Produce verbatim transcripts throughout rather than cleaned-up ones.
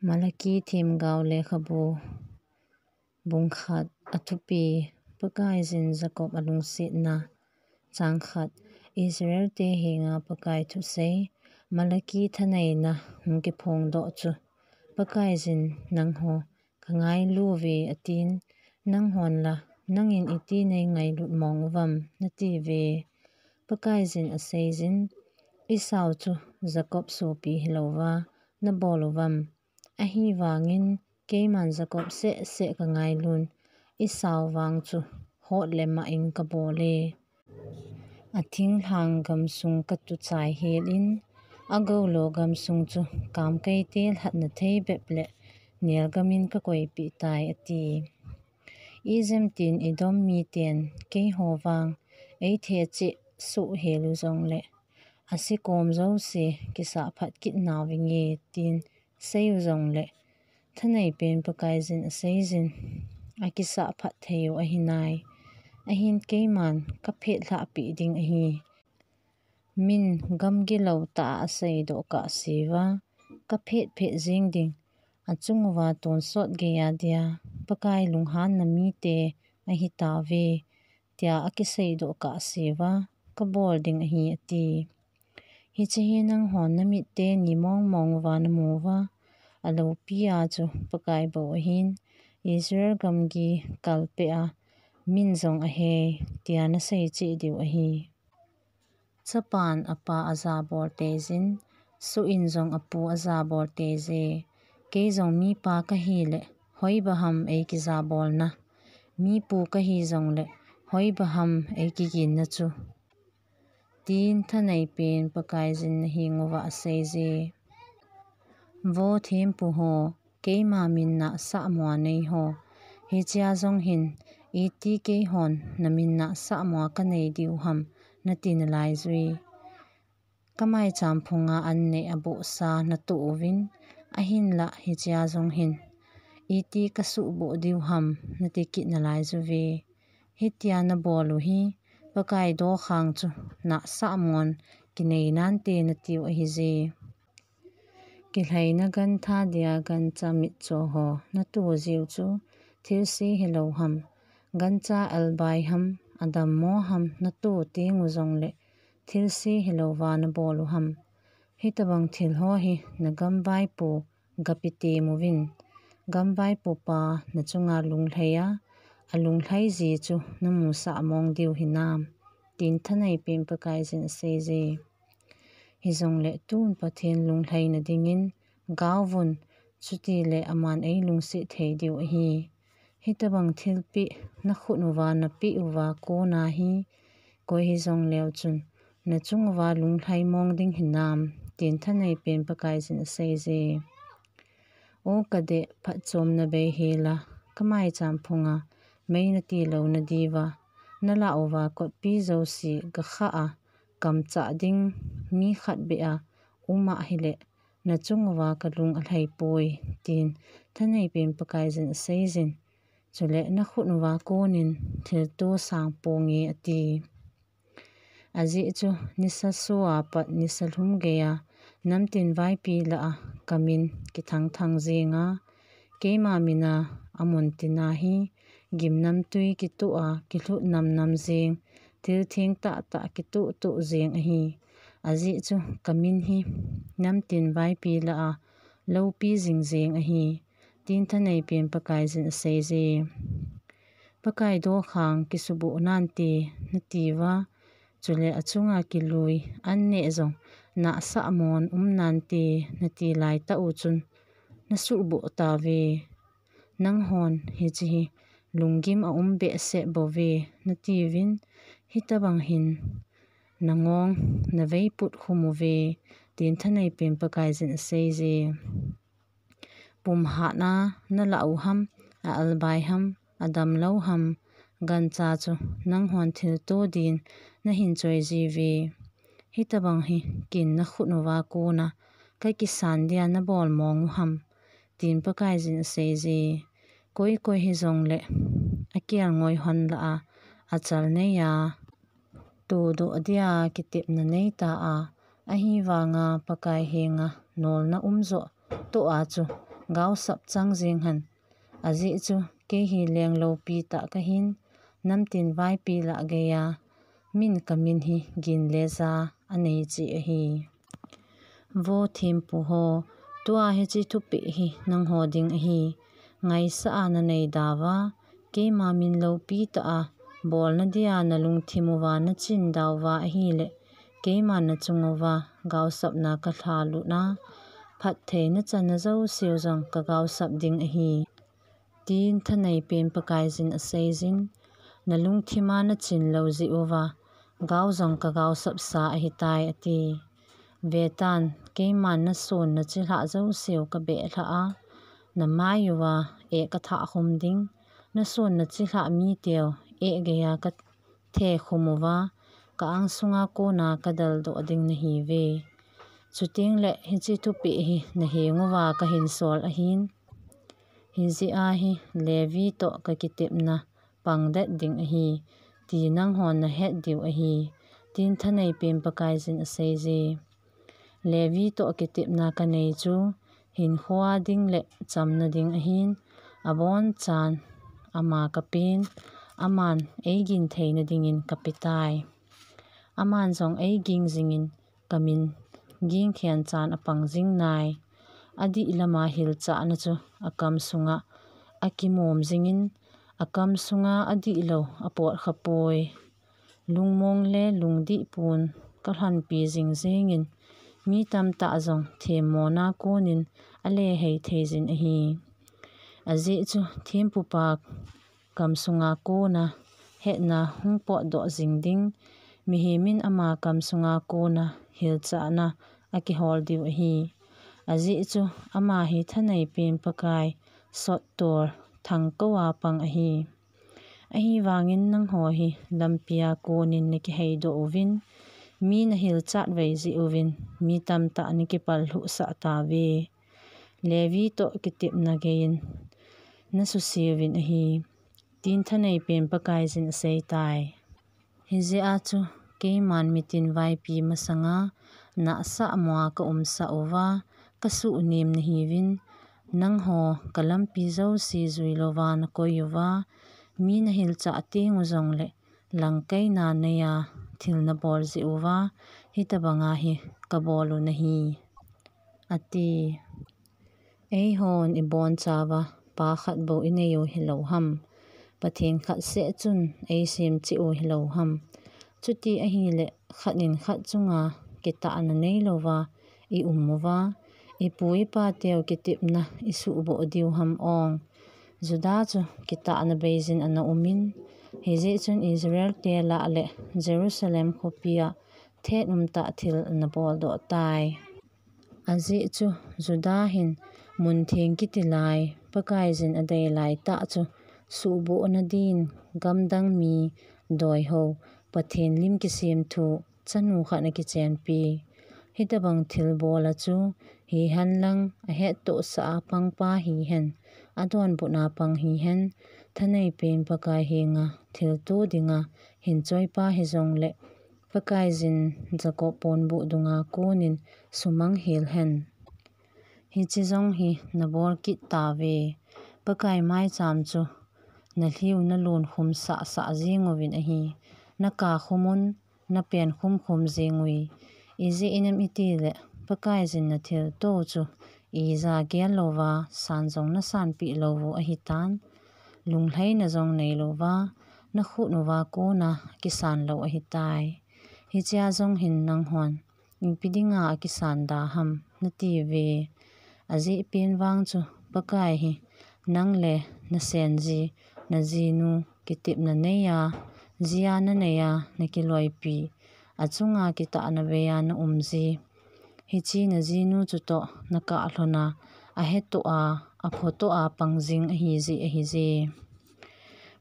Malaki themgao lekhabu, bung khat. Athupi: Pakaiyin Jacob alungsetna. Chang khat. Israel te henga Pakai thusei. Malaki thaneina hung kiphongdoh chu. Pakaiyin, nangho kangailu uve atin, nanghon la, nangin iti neingailut mong uvam, nati uve. Pakaiyin aseiyin, Esau chu Jacob sopi hilouva nabol uvam? Ahivangin keiman Jacob seh seh kangailun, Esau vang chu hot le mah in kabol e. Athinglhang gamsung katuchai helin, agoulo gamsung chu kamkaite lhatna thei bep le nelgamin kakoipeh tai, ati. Ijeh inem Edom miten keiho vang eithecheh soh hel u jongle, ase kom jouse kisahphat kit nauvinge, tin sei u jongle, thaneipen Pakaiyin aseiyin, akisahphat thei u ahinai. Ahin keiman kaphet lhahpeh ding ahi. Min gamgi lou tah a aseidoh kahseuva, kaphet phet jeng ding, achung uva tonsot geiya dia Pakai lunghanna mite ahitauve, tia akiseidoh kahseuva kabol ding ahi, ati. Hiche hi nanghon namit teni mong mong uva namu uva, aloupia chu Pakai bou ahin, Israel gamgi kalpeh a, min jong ahei, tia nasei cheh diu ahi. Chapan apa ajabol teiyin, soh in jong apu ajabol teiye. Kei jong mipa kahile, hoiba ham eikijabolna? Mipu kahi jongle, hoiba ham eikiginna chu? Tin thaneipen Pakaiyin ahenguva aseiye. Vo thempu ho, keima min nahsah moa nei ho, hichea jong hin, iti keihon namin nahsah moa kanei diu ham, nati nalai jui. Kamaicham phunga an neh abohsa natoh uvin, ahinlah hichea jong hin, iti kasuhboh diu ham, nati kit nalai juve. Hitia nabol u hi, Pakai dokhang chu nahsah mon kinei nante natiu ahiye. Kilhaina gantha dia gancha mitcho ho natoh jiu chu thilse hilou ham, gancha albai ham, adammo ham natoh teng u jongle thilse hilouva nabol u ham? Hitabang thil ho hi nagamvaipo gapi tem uvin, gamvaipo pa nachunga lunglhai a, alunglhai ji chu namusah mong diu hinam, tin thaneipen Pakaiyin aseiye. Hijongle tun Pathen lunglhaina dingin gaovun, chutile aman eilungset thei diu ahi. Hitabang thilpeh nakhut uva napeh uva kona hi, koi hijongleu chun, nachung uva lunglhai mong ding hinam, tin thaneipen Pakaiyin aseiye. O kadeh phatchomna bei hela, kamaicham phunga mei nati louna diuva, nalah uva kotpi jouse gakhah a, kamchah ding mi khat beh a um ahile, nachung uva kalung alhai poi, tin thaneipen Pakaiyin aseiyin. Chule nakhut uva konin thilto sang ponge ati. Ajeh chu nisa soa pat nisa lhum geiya namtin vaipi lah a kamin kithang thang jenga, keima mina amun tina hi gimnamtui kitoh a kilhut namnam jeng, thil theng tahtah kitoh toh jeng ahi. Ajeh chu kamin hi namtin vaipi lah a loupi jing jeng ahi, tin thaneipen Pakaiyin aseiye. Pakai dokhang kisuboh nante natiuva, chule achunga kilui an neh jong nahsah mon um nante nati laitah u chun, nasuhboh tauve. Nanghon hiche hi lunggim aum behseh bouve natiuvin, hitabang hin nangong naveiput khum uve, tin thaneipen Pakaiyin aseiye. Pumhatna nalah u ham, a albai ham, adamlou ham, gancha chu nanghon thilto din nahin choi jiuve. Hitabang hi kin nakhut uva kona kakisan dia nabol mong u ham, tin Pakaiyin aseiye. Koi koi hijongle akelngoi hon lah a, achal neiya todoh dia kitepna neita a, ahivanga Pakai henga nolna um joh toh a chu gaosap chang jing hen. Ajeh chu kei hi lengloupi tah kahin, namtin vaipi lah geiya min kamin hi gin le ja anei cheh ahi. Vo thempu ho, tua hiche thupeh hi nangho ding ahi. Ngaisah a nanei dauva, keima min loupi tah a bolna dia nalungthim uva nachin dauva ahileh, keiman nachung uva gaosapna kalha lut a, phattheina channa jouseu jong kagaosap ding ahi, tin thaneipen Pakaiyin aseijin. Nalungthima nachin lou jeh uva gao jong kagaosap sa ahitai, ati. Vetan, keiman nason nachilhah jouseu kabeh lhah a, namai uva eh kathah khum ding, nason nachilhah miteu eh geiya kathe khum uva, ka-ang sunga kona kadaldoh ding nahiuve. Chuteng le hiche thupeh hi naheng uva kahin sol ahin, hijeh a hi Levi toh kakitepna pangdet ding ahi, ti nanghon nahet diu ahi, tin thaneipen Pakaiyin aseije. Levi toh kitepna kanei chu hinkhoa ding le chamna ding ahin, abonchan ama kapen, aman eigin theina dingin kapetai. Aman jong eiging jingin kamin ging khen chan apang jing nai. Adih lama hilchahna chu akam sunga akimom jingin, akam sunga adihlou apot khapoi. Lungmong le lungdih pun kalhanpi jing jingin, mi tamtah jong themmona konin alehei theijin ahi. Ajeh chu thempupa kam sunga kona hetna hung potdoh jing ding, mihemin ama kam sunga kona hilchahna akihol diu ahi. Ajeh chu ama hi thaneipen Pakai sottor thangkoa pang ahi. Ahivangin nangho hi lampia konin nakiheidoh uvin, mi nahilchat vei jeh uvin, mi tamtah nakipallhuhsah tauve. Levi toh kitepna geiyin nasuseuvin ahi, tin thaneipen Pakaiyin aseitai. Hijeh a chu keiman mitin vaipi masanga nahsah moa kaumsah uva, kasuhnem nahiuvin, nangho kalampi jouse juilouva nakoi uva, mi nahilchah teng u jongle langkaina neiya thil nabol jeh uva, hitobanga hi kabol u nahi, ati. Eihon ibonchauva pa khat bou inei u hilou ham? Pathen khat seh chun eisem cheh u hilou ham? Chuti ahile khat in khat chunga kitahna neilouva ium uva, ipu ipa teu kitepna isuhboh diu ham ong? Juda chu kitahna beijin ana umin, hijeh chun Israel te lah le Jerusalem khopia thet umtah thil ana boldoh tai. Ajeh chu Juda hin muntheng kitilai, Pakaiyin adei laitah chu suhbohna din gamdang mi, doihou, Pathen lim kisemthu chanu khat ana kichenpi. Hitobang thilbola chu hihenlang ahettohsah a pangpa hihen, adonbutna pang hihen, thaneipen Pakai henga thilto dinga hinchoipa hijongle, Pakaiyin Jacob ponbuh dunga konin sumang hel hen. Hiche jong hi nabol kit tauve. Pakai maicham chu nalhiu nalunkhum sahsah jeng uvin ahi. Nakah khum un, napen khumkhum jeng uve. Ijeh inem itile Pakaiyin nathilto chu ija gel louva san jong nasanpeh lou u ahitan, lunglhaina jong neilouva nakhut uva kona kisan lou ahitai. Hichea jong hin nanghon ipi dinga akisan da ham natiuve. Ajeh pen vang chu Pakai hi nang le nasenji, najinu kitepna neiya, jia naneiya nakiloipi, achunga kitahna beiya naumji, hiche najinu chutoh nakah lhona, ahettoh a, aphotoh a pang jing ahijeh ahije.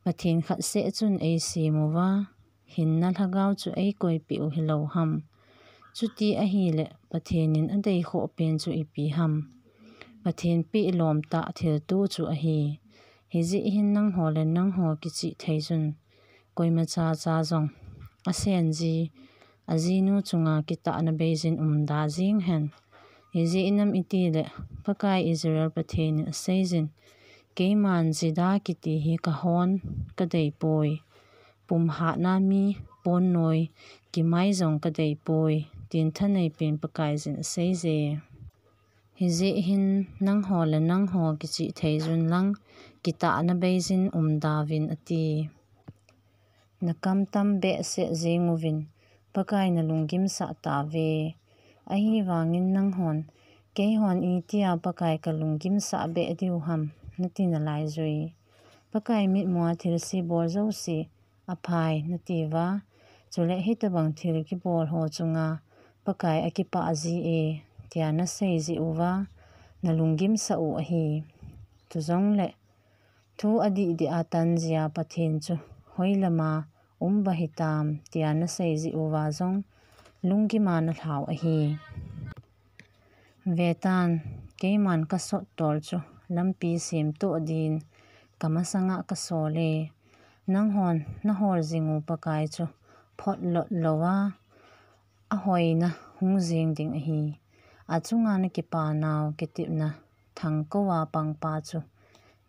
Pathen khat seh chun eisem uva, hinna lhagao chu eikoipeh u hilou ham? Chuti ahile Pathen in adeikhoh pen chu ipi ham? Pathen peh lomtah thilto chu ahi. Hijeh hin nangho le nangho kichih theijun, koimacha cha jong asenji, ajinu chunga kitahna beijin umda jeng hen. Hijeh inem itile Pakai Israel Pathen in aseijin, keiman Juda kiti hi kahon kadeipoi, pum hatna mi, pon noi, kimai jong kadeipoi, tin thaneipen Pakaiyin aseije. Hijeh hin nangho le nangho kichihthei jun lang, kitahna beijin umda uvin, ati. Nakamtam behseh jeng uvin, Pakai nalunggimsah tauve. Ahivangin nanghon, keihon itia Pakai kalunggimsah beh diu ham, nati nalaijui. Pakai mitmua thilse bol jouse aphai, nati uva, chule hitobang thil kibol ho chunga Pakai akipah jie, tia nasei jeh uva, nalunggimsah u ahi. Chujongle, thu adih dih a tan jia Pathen chu hoilama um ba hitam, tia nasei jeh uva jong lunggima nalhau ahi. Vetan, keiman kasot tol chu lampi semtoh din kamasanga kasole. Nanghon nahol jing u Pakai chu photlot louva ahoina hung jeng ding ahi. Achunga nakipanau kitepna thangkouva pangpa chu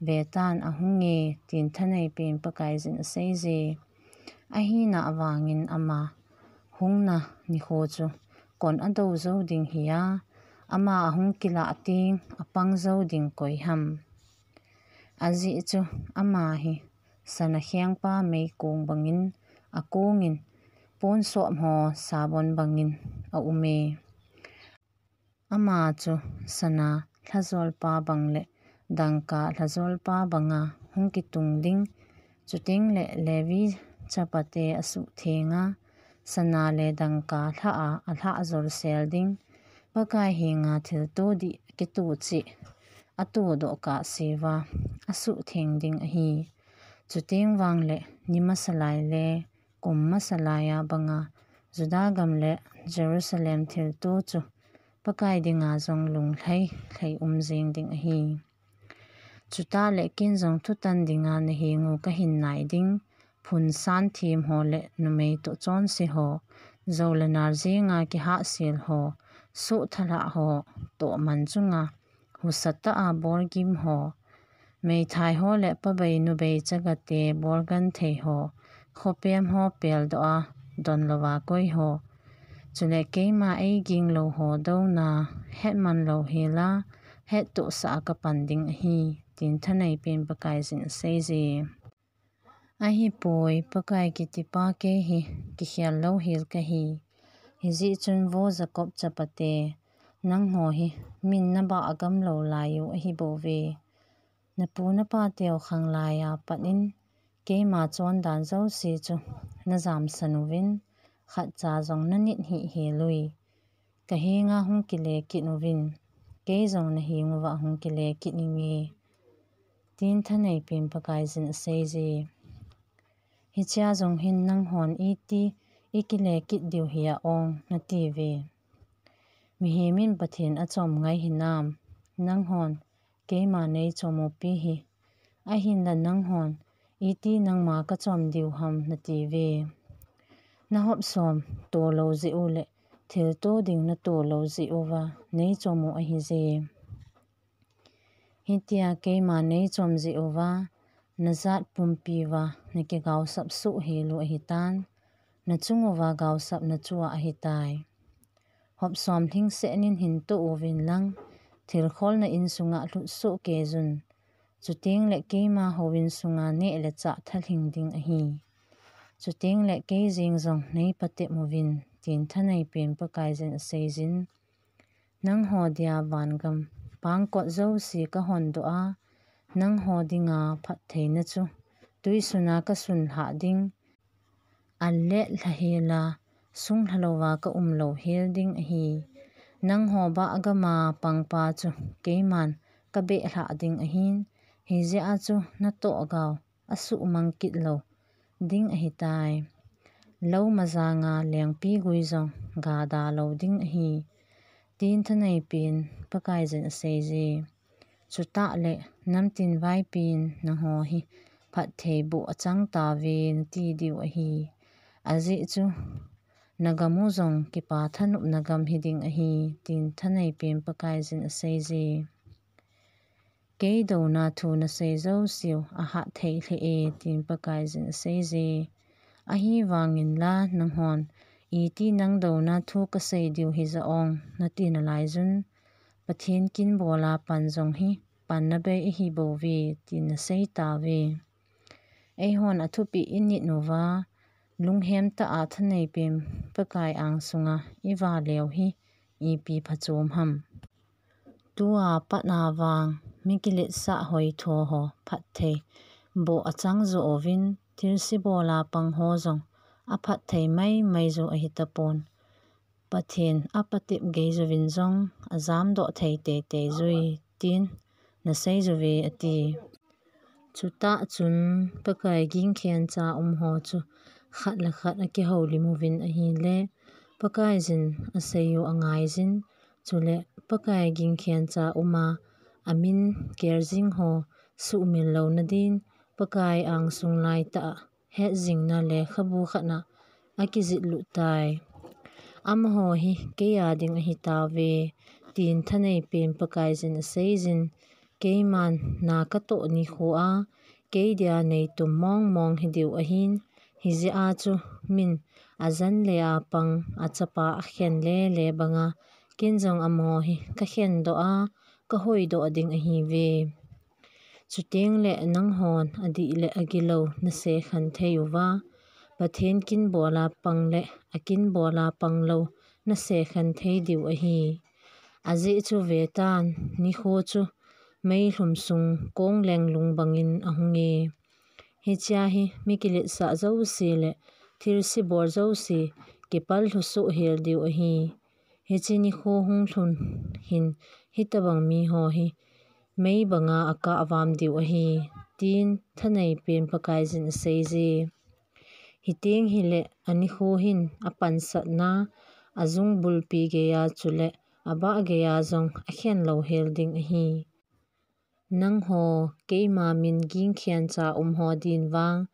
vetan ahunge, tin thaneipen Pakaiyin aseije. Ahina avangin ama hungna nikho chu kon adou jou ding hia, ama ahung kilah teng apang jou ding koi ham. Ajeh chu ama hi sana khengpa meikong bangin akongin, pon sop ho sabon bangin aume. Ama chu sana lhajolpa bang le dangka lhajolpa banga hung kitung ding, chutengle Levi chapate asuhthenga, sana le dangka lhah a alhah jolsel ding, Pakai henga thilto dih kitoh cheh atohdoh kahseuva asuhtheng ding ahi. Chuteng vangle ni masa lai le kum masa laiya banga Juda gam le Jerusalem thilto chu Pakai dinga jong lunglhai lhai um jeng ding ahi. Chutah le ken jong thutan dinga nahengu kahin nai ding, phunsan them ho le numei toh chonse ho, jou le nal jenga kihahsel ho, soh thalhah ho, tohman chunga husatah a bolgim ho, meithai ho le pabei nubei chagate bolgenthei ho, khopem ho peldoh a donlouva koi ho, chule keima eiging lou ho douna hetman louhela hettohsah a kapan ding ahi, tin thaneipen Pakaiyin aseije. Ahipoi, Pakai kitipa kei hi kikhel louhel kahi. Hijeh chun vo Jacob chapate, nangho hi min nabah agam lou lai u ahibouve. Napu napateu khanglaiya pat in keima chondan jouse chu najamsan uvin, khatcha jong nanit hihhel ui. Kahenga hung kile kit uvin, kei jong nahenguva hung kile kit inge, tin thaneipen Pakaiyin aseije. Hichea jong hin nanghon iti ikile kit diu hia ong, natiuve. Mihem in Pathen achom ngai hinam, nanghon keima neichom upi hi, ahinla nanghon iti nangma kachom diu ham, natiuve. Nahop som tolou jeh u le thilto ding natolou jeh uva neichom u ahije. Hitia keima neichom jeh uva najat pumpi uva nakigaosap sohhel u ahitan, nachung uva gaosapna chu ahitai. Hop som lhingset nin hinto uvin lang, thilkholna insunga lhutsoh keijun. Chutengle keima houin sunga neh le chah thalhing ding ahi. Chutengle kei jeng jong neipatep uvin, tin thaneipen Pakaiyin aseijin. Nangho dia vangam pangkot jouse kahondoh a, nangho dinga phattheina chu tuisuna kasunlhah ding, alet lhahela sunglha louva kaum louhel ding ahi. Nangho bahgama pangpa chu keiman kabehlhah ding ahin, hijeh a chu natohgao asuhmang kit lou ding ahitai. Lou majanga lengpi gui jong gada lou ding ahi, tin thaneipen Pakaiyin aseije. Chutah le namtin vaipin nangho hi phattheiboh achang tauve nati diu ahi. Ajeh chu nagam u jong kipa thanopna gam hiding ahi, tin thaneipen Pakaiyin aseije. Kei douna thu nasei jouseu ahat thei lheh e, tin Pakaiyin aseije. Ahivangin la nanghon, iti nang douna thu kasei diu hija ong, nati nalaiyun, Pathen kin bola pan jong hi, panna bei ahi bouve, tin nasei tauve. Eihon athupeh init uva, lunghem tah a thaneipen Pakai angsunga iva leu hi, ipi phachom ham. Tua pat a vang, mi kiletsah hoitho ho phatthei boh achang jouvin, thilse bola pang ho jong aphatthei maimai jou ahi tapon. Pathen apatep gei jouvin jong ajamdoh thei teitei jui, tin nasei jouve, ati. Chutah chun Pakai gingkhen cha um ho chu khat le khat akihoulim uvin ahile, Pakaiyin asei u angaiyin, chule Pakai gingkhen cha um a amin kerjing ho suhmil louna din, Pakai angsung laitah a hetjingna lekhabu khat a akijih lut tai. Amaho hi kei a ding ahi tauve, tin thaneipen Pakaiyin aseiyin, keiman na katoh nikho a, kei dia neitum mong mong hidiu ahin, hijeh a chu min ajan le apang achapa akhen lele banga, ken jong amaho hi kakhen doh a, kahoidoh ding ahiuve. Chuteng le nanghon adih le agilou nasekhen thei uva, Pathen kin bola pang le akin bola pang lou nasekhen thei diu ahi. Ajeh chu vetan, nikho chu meilhum sung kong lenglung bangin ahunge. Hichea hi mi kiletsah jouse le thilse bol jouse kipal lhusoh hel diu ahi. Hiche nikho hunglhun hin hitobang miho hi mei banga akahvam diu ahi, tin thaneipen Pakaiyin aseije. Hiteng hile anikho hin apansatna, ajung bulpi geiya chule abah geiya jong akhen lou hel ding ahi. Nangho keima min gingkhen cha um ho din vang,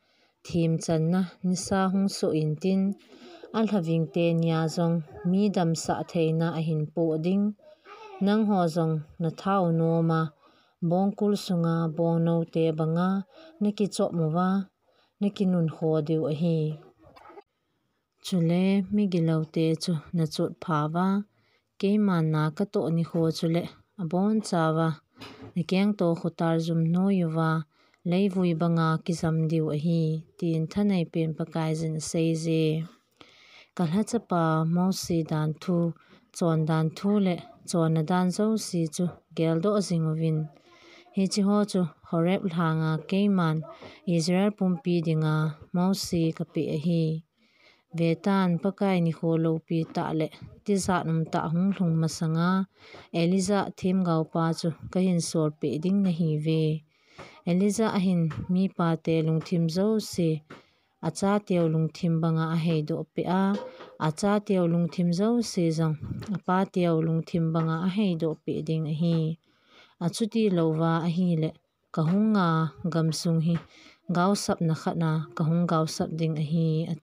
themchanna nisa hung soh intin, alhaving tenia jong mi damsah theina ahin poh ding. Nangho jong nathao nom a, bongkul sunga bongnou te banga nakichop uva, nakinungho diu ahi. Chule migilou te chu nachot phauva, keiman na katoh nikho chule abonchauva nakengto khotar jum noi uva, leivui banga kijam diu ahi, tin thaneipen Pakaiyin aseije. Kalhachapa Mosi danthu, chondan thu le chonna dan jouse chu geldoh jing uvin. Hiche ho chu Horeb lhanga keiman Israel pumpi dinga Mosi kapeh ahi. Vetan, Pakai nikho loupi tah le tijat umtah hunglhung masanga Elijah themgaopa chu kahin solpeh ding nahiuve. Elijah ahin mipate lungthim jouse achateu lungthim banga aheidoh peh a, achateu lungthim jouse jong apateu lungthim banga aheidoh peh ding ahi. Achuti louva ahile, kahunga gamsung hi gaosapna khat a kahung gaosap ding ahi.